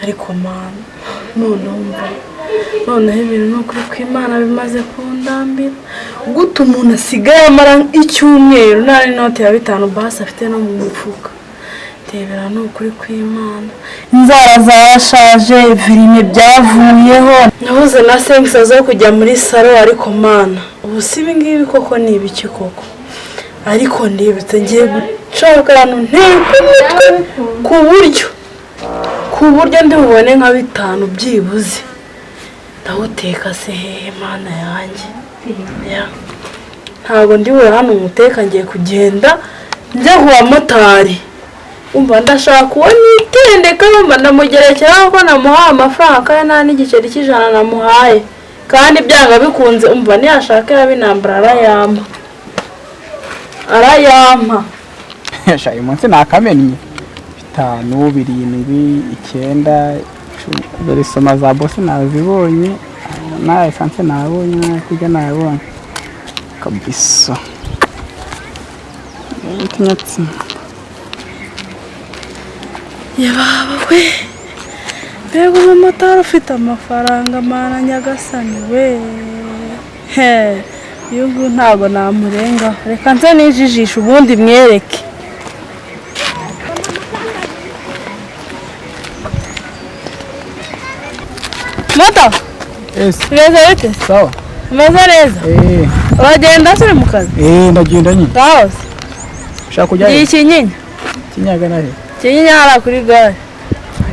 Ariko mana, noneho mva, noneho ibintu ni ukuri kw'Imana bimaze kundambira. Gute umuntu asigaye amara icyumweru nta n'inoti ya 5 basi afite no mu mufuka? Ndebera, ni ukuri kw'Imana, inzara zarashaje, verine byavuyeho, nabuze na senkisa zo kujya muri salo. Ariko mana, ubu si ibi ngibi koko ni ibiki koko? Ariko ndibutse, ngiye gushaka ahantu nteka umutwe ku buryo ndi bubone nka 5 byibuze. Ndawuteka se hehe, mana yanjye? Ya. Ntabwo ndi bube hano umuteka, ngiye kugenda njya ku bamotari. Umva, ndashaka uwo nitendeka, wumva ndamugerekeraho ko namuhaye amafaranga kandi nta n'igiceri cy'ijana namuhaye, kandi byanga bikunze, umva, niyashaka yabinambara arayampa, arayampa. Sha, uyu munsi nakamennye 5, 7, 9, 10. Dore soma za bose nazibonye, na essence nabonye, na kurya nabonye kabisa. Ikinyatsi. Yababa we, mbega umumotari ufite amafaranga! Mana nyagasani we, he, uyu nguyu ntabwo namurengaho. Reka nze nijijishe ubundi mwereke. Moto! Yes. Bimeze bite? Sawa. Umeze neza? Eh. Uragenda turi mu kazi? Eh, ndagenda nyine. Ngaho se. Ushaka kujya Ngiye he? Ikinyinya. Kinyaga na he? Kinyinya hariya kuri gare.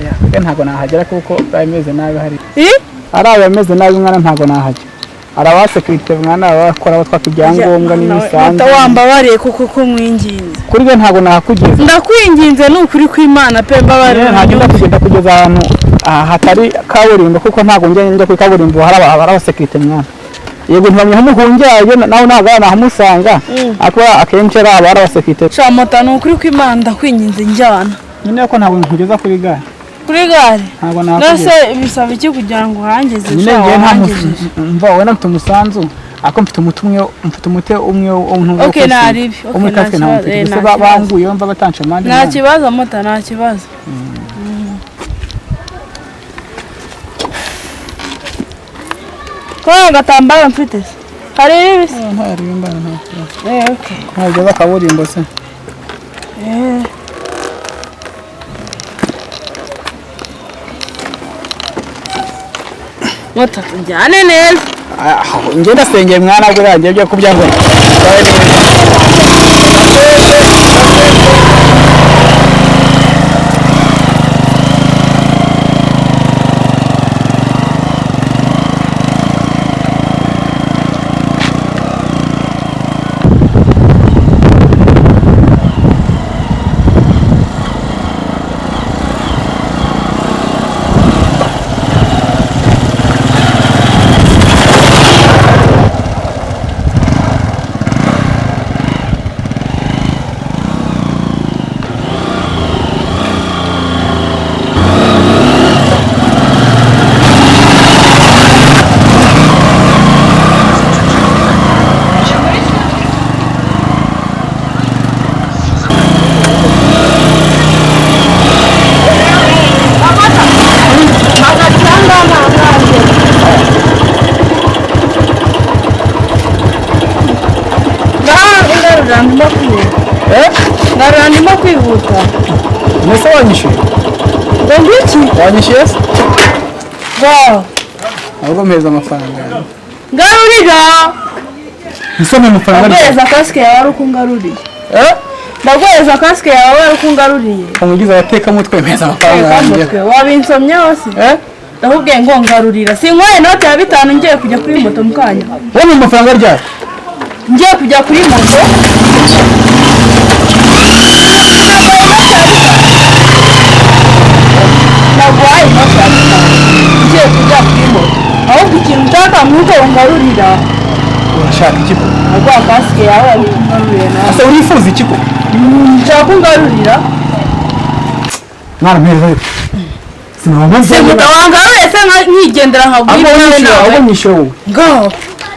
Aya, kwe ntabwo nahagera kuko bameze nabi hari. Ih? Ari abameze nabi mwana, ntabwo nahajya. Hari abasekirite mwana, abakora batwaka ibyangombwa n'imisanzu. Moto, wambabariye kuko ko mwinginze. Kuri we ntabwo nahakugeza. Ndakwinginze, ni ukuri kw'Imana pe, mbabarira. Ntagenda kugenda kugeza ahantu hatari kaburimbo, kuko ntabwo njya kuri kaburimbo hari abasekirite mwana. Yego, ntibamenya aho umuhungiye nawe, ntabwo nahamusanga, ariko akenshi ari aba ari abasekirite. Sha moto, ni ukuri kw'Imana, ndakwinginze, njyana. Nyine ko ntabwo nkugeza kuri gare. Kuri gare. Ntabwo nahakugeza. Nase bisaba iki kugira ngo uhangeze? Nyine Sha, njye nta wahangejeje. Mva, wowe mfite umusanzu, ariko mfite umuti umwe, mfite umuti umwe wo Okay, nta ribi. Okay, umwe nta kasike ntawo kibazo, mfite. eh, Gusa nta kibazo. banguye mva batansha amande Nta mwana. kibazo moto, nta kibazo. Ko agatambaro mfite se hari ibisi? Eh, nta ribi mbana, nta kibazo. Eh, okay. Ntageza kaburimbo se? Eh. Moto, tujyane neza. Ah, njye ndasengeye mwana, buriya njye byo kubya ngo babe neza. Ngarura, ndimo kwihuta. Eh? Ngarura, ndimo kwihuta. Mbese wanyishyuye? Ngo ngwiki? Wanyishyuye se? Wow. Ahubwo mpereza amafaranga yanjye. Ngarurira. Ese ni amafaranga? Ndaguhereza kasike yawe ari uko ungaruriye. Eh? Ndaguhereza kasike yawe ari uko ungaruriye. Umugize abatekamutwe, mpereza amafaranga yanjye. Mutwe wabinsomyeho se? Eh? Ndakubwiye ngo ngarurira. Sinkwaye inote ya 5 ngiye kujya kuri moto mukanya? Wowe mu mafaranga ryari? Ngiye kujya kuri moto. Naguhaye inote ya 5 ngiye kujya kuri moto. Ahubwo ikintu nshaka ni uko ungarurira. Urashaka iki ko? Naguha kasike yawe ari uko ungaruriye nawe. Ese urifuza iki ko? Nshaka ungarurira. Mwana, mpereza ariko. Sinabona. Simuta, wangaruriye se nkigendera nkaguha Ahubwo ibyawe nyishyura, nawe. ahubwo nyishyura wowe. Ngaho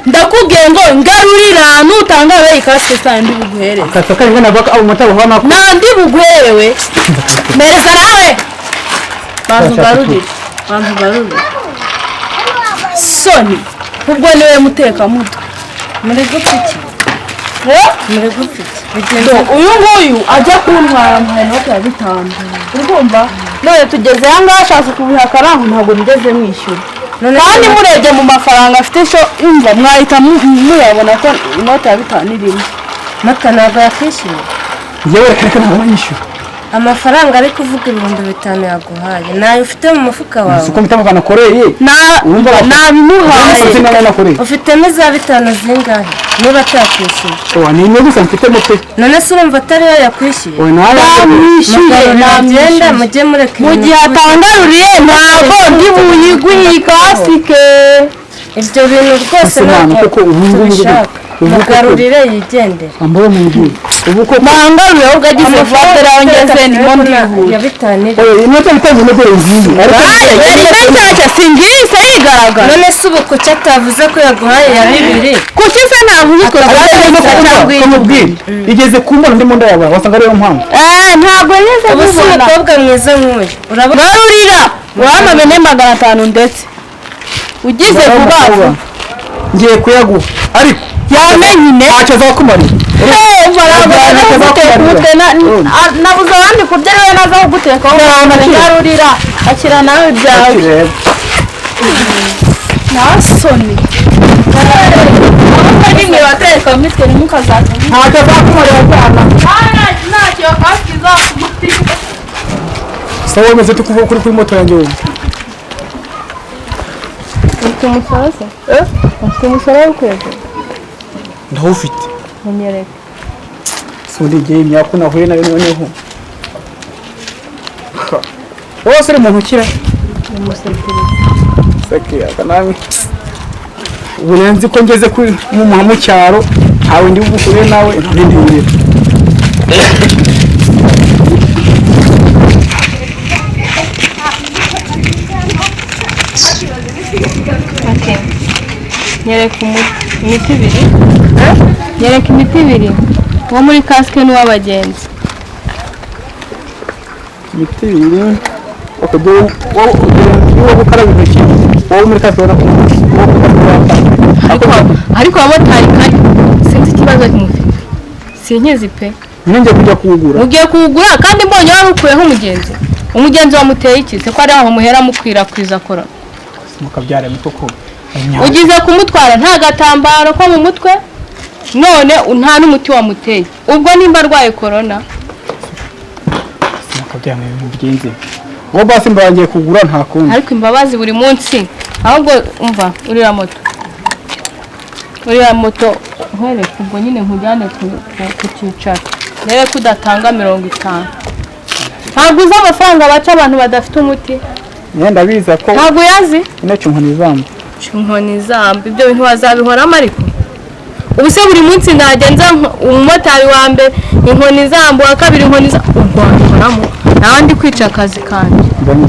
ndakubwiye ngo ngarurira, nutanga iyi kasike saa ndi buguhereze. Akata kari ngana baka abo motari bahora nako. Nta ndi buguherewe, mpereza nawe. Bantu barurire, bantu barurire. Soni, ubwo niwe mutekamutwe. Muri gupfa iki? Muri gupfa iki? Bigenze Do, uyu nguyu ajya kuntwara amuhaye inote ya 5, urumva? None tugeze aha ngaha ashatse kubihakana, ntabwo nigeze mwishyura. None Kandi murebye mu mafaranga afite sho, imva mwahita muyabona ko inote ya 5 irimo. Mata ntabwo yakwishyuye. Yewe, reka reka, ntabwo banyishyura. Amafaranga ari kuvuga 5000 yaguhaye nayo ufite mu mufuka wawe? Si uko mpita muvana akoreye. Urumva Nabimuhaye. Urumva nawe nakoreye. Ufitemo iza 5 zingahe niba atakwishyuye? Oya, ni imwe gusa mfitemo pe. None se urumva atari yo yakwishyuye? Oya, nawe. Namwishyuye. Mugarurira Namwishyuye. agenda, mujye mureka Mu ibintu gihe atangaruriye ntabwo ndi buyiguhe ikasike. Ibyo bintu rwose Ese mwana, ntabwo koko ubu ngubu tubishaka. ubu koko- Mugarurire yigendere. Ambara mu ngiyi ubu koko. Bangaruriye ahubwo agize vuba, dore aho ngeze ndimo ndihuta. Ya 5 iri. Oya, inote bitanu ni dore ngiyi, ariko Yari nshyashya, singihise yigaragara. None se ubu kuki atavuze ko yaguhaye ya 2? Kuki se navuze utwo ariko twatsi no cyangwa iyi? kumubwira igeze kumbona ndimo ndayabara, wasanga ariyo mpamvu. Eh, ntabwo yigeze Ubu si kubibona. umukobwa mwiza nk'uyu urabona. Garurira uramamene 500 ndetse ugize vuba vuba. Ngiye kuyaguha, ariko Yamenye. ntacyo azakumarira. Guteka umutwe nabuze abandi kurya, ariwe naza kugutekaho. Garurira, akira nawe ibyawe. Nta soni, ahubwo nimwe bateka mitwe ntimukazaze. Ntacyo azakumarira cyane. Ntacyo kasike izakumarira. Sawa, wemeze tukuva kuri moto yanjye wowe. Ufite umusoro se? Ufite umusoro w'ukwezi? Ndawufite. Munyereke. Si igihe imyaka nahuye nayo noneho. Wowe se uri muntu ukira? Seke aka nawe. Ubu rero nzi ko ngeze kuri mu mu cyaro ntawe ndi buhure nawe, none ndihurira. Nyereka imiti ibiri. Nyereka imiti ibiri. Uwo muri kasike n'uw'abagenzi. Imiti ibiri bakajya wowe wowe gukaraba intoki, wowe muri kasike ubona ko wowe Ariko ariko abamotari kari sinzi ikibazo mufite. Sinkizi pe. Nyine ngiye kujya kuwugura. Mugiye kuwugura kandi mbonye wari ukuyeho umugenzi. Umugenzi wamuteye iki se ko ari aho muhera mukwirakwiza korona? Mukabyara koko. Ugize kumutwara nta gatambaro ko mu mutwe, none nta n'umuti wamuteye. Ubwo nimba arwaye korona. Mukabyara mubigenze. Ngo basi mbangiye kugura, nta kundi. Ariko imbabazi buri munsi. Ahubwo umva, uriya moto, uriya moto nkwereke, ubwo nyine nkujyane ku cyicaro ndebe ko udatanga 50. Ntabwo uzi amafaranga baca abantu badafite umuti? Nyine ndabizi ko. Ntabwo uyazi? Ino cy'inkoni izamba. Inkoni izamba, ibyo bintu bazabihoramo. Ariko ubu se buri munsi nagenza umumotari wa mbere inkoni izamba, uwa kabiri inkoni izamba, ubwo wabihoramo nawe ndi kwica akazi kanjye. Mbona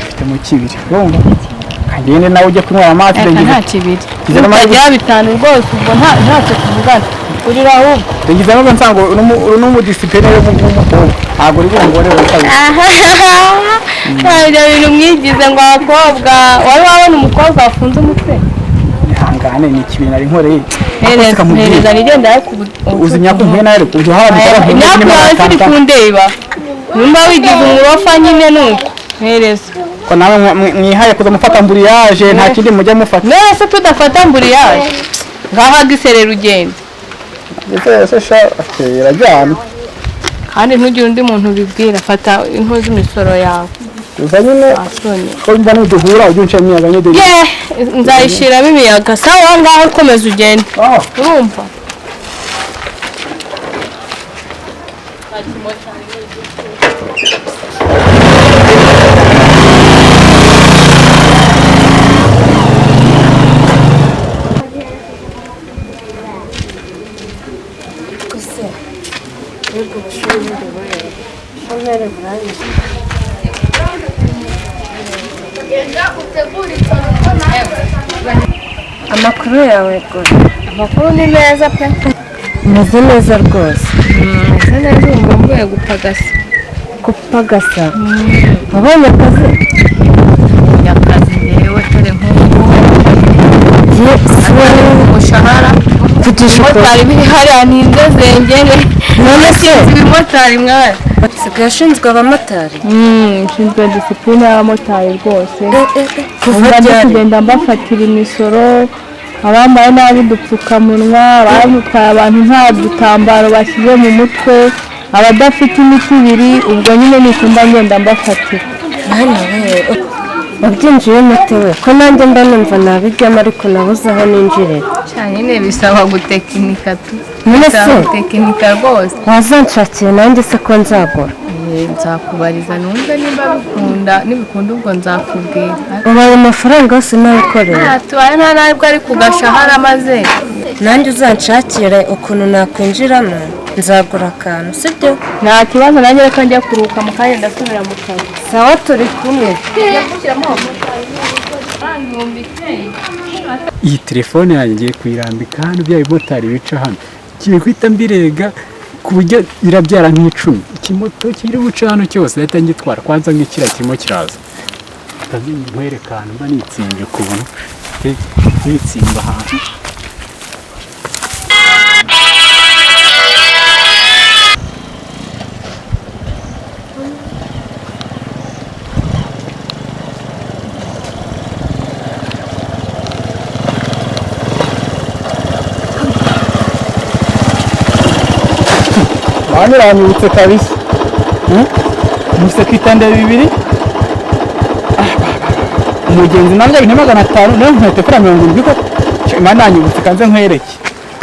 mfite mu kibiri, urumva kagende nawe ujye kunywa amazi. Reka, Ndagize nta kibiri. Ngize n'amahirwe. Utagira 5 rwose, ubwo ntacyo tuvugana, urira ahubwo. Ndagize n'ubwo nsanga n'umudisipline w'umukobwa ntabwo uri bungore wowe kabiri. Ibyo bintu mwigize ngo abakobwa, wari wabona umukobwa wafunze umutwe? Ihangane, ni ikibiri nari nkoreye. Hereza, hereza nigenda ariko Uzi imyaka umwe nawe ujya uhabwa Imyaka yawe ziri kundeba, nimba wigize umurofa nyine nuko, hereza. Ko nawe mwihaye kuza mufata amburiyaje, nta kindi mujya mufata. None se tudafata amburiyaje, ngaho agiserera ugenda. Ndetse se sha irajyana. Kandi ntugire undi muntu ubibwira, fata inko z'imisoro yawe. Gusa nyine Asoni. ko mba nuduhura ujye unca imiyaga nyine dore. Ye, nzayishiramo imiyaga. Sawa, ngaho komeza ugende. Ah. Urumva. Amakuru yawe rwose? Amakuru ni meza pe. Meze neza rwose. Meze neza, ubu mvuye gupagasa. Gupagasa. Wabonye akazi? Akazi ngewe dore nk'ubu. Yesu Umushahara. Kugisha Ibimotari biri hariya ni inzezengere. None se Ibimotari mwana. Usigaye ushinzwe abamotari? Nshinzwe disipurine y'abamotari rwose. Kuva Mba ndi ryari? kugenda mbafatira imisoro, abambaye nabi udupfukamunwa, abamutwaye abantu nta dutambaro bashyize mu mutwe, abadafite imiti ibiri, ubwo nyine nikunda ngenda mbafatira. Mwana we, wabyinjiyemo ute we? Ko nanjye mba numva nabijyamo ariko nabuze aho ninjirira. Nyine bisaba gutekinika tu. None se? Bisaba gutekinika rwose. Wazanshakiye nanjye se ko nzagura? Nzakubariza numve nimba bikunda, nibikunda ubwo nzakubwira. Ubu ayo mafaranga yose nayikoreye. Tubaye nta ntabwo ari ku gashahara maze. Nanjye uzanshakire ukuntu nakwinjiramo nzagura akantu, sibyo? Nta kibazo, nanjye reka njya kuruhuka mu kanya ndasubira mu kazi. Sawa, turi kumwe. Iyi telefone yanjye ngiye kuyirambika hano, bya bimotari bica hano ngiye guhita mbirega ku buryo irabyara nk'icumi. Ikimoto kiri buce hano cyose ndahita ngitwara, kwanza nk'ikiriya kirimo kiraza nkwereka ahantu mba nitsimbye ukuntu nitsimba ahantu. Bana iranyibutse kabisa. Muse kwitanda bibiri. Umugenzi nanjye ibihumbi 500 nayo nkweto kuri 70 ko Imana yanyibutse kanze nkwereke.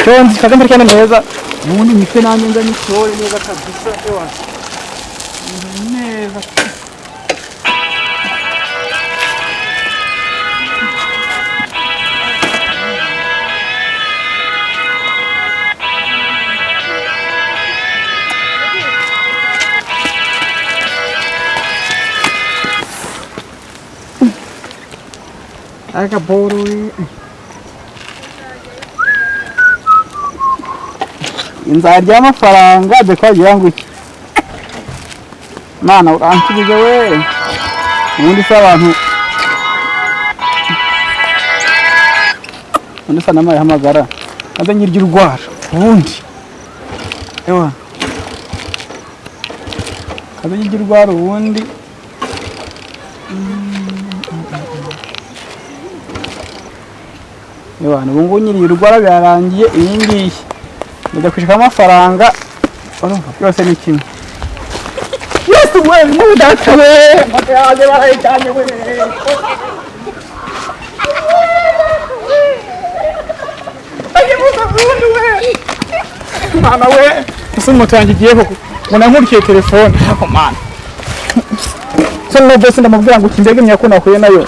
Cyo nzi kaze mbereke neza. Ubundi nitwe nanjye nza nitore neza kabisa ewa. Neza. Akaboro inzara y'amafaranga de kwagira ngo iki Mana uransubije we. Ubundi se abantu ubundi se namaye hamagara maze nyirya urwara ubundi ewa kaze nyirya urwara ubundi. Ewa ubu ngubu nyiri urwara byarangiye iyi ngiyi ndajya kwishaka amafaranga urumva byose ni kimwe. Yesu we mu data we moto yanjye barayijyanye we. Mwana we ese moto yanjye igiye koko ngo nankurikiye telefone ariko mana se no bose ndamubwira ngo kimbege myako nahuye nayo.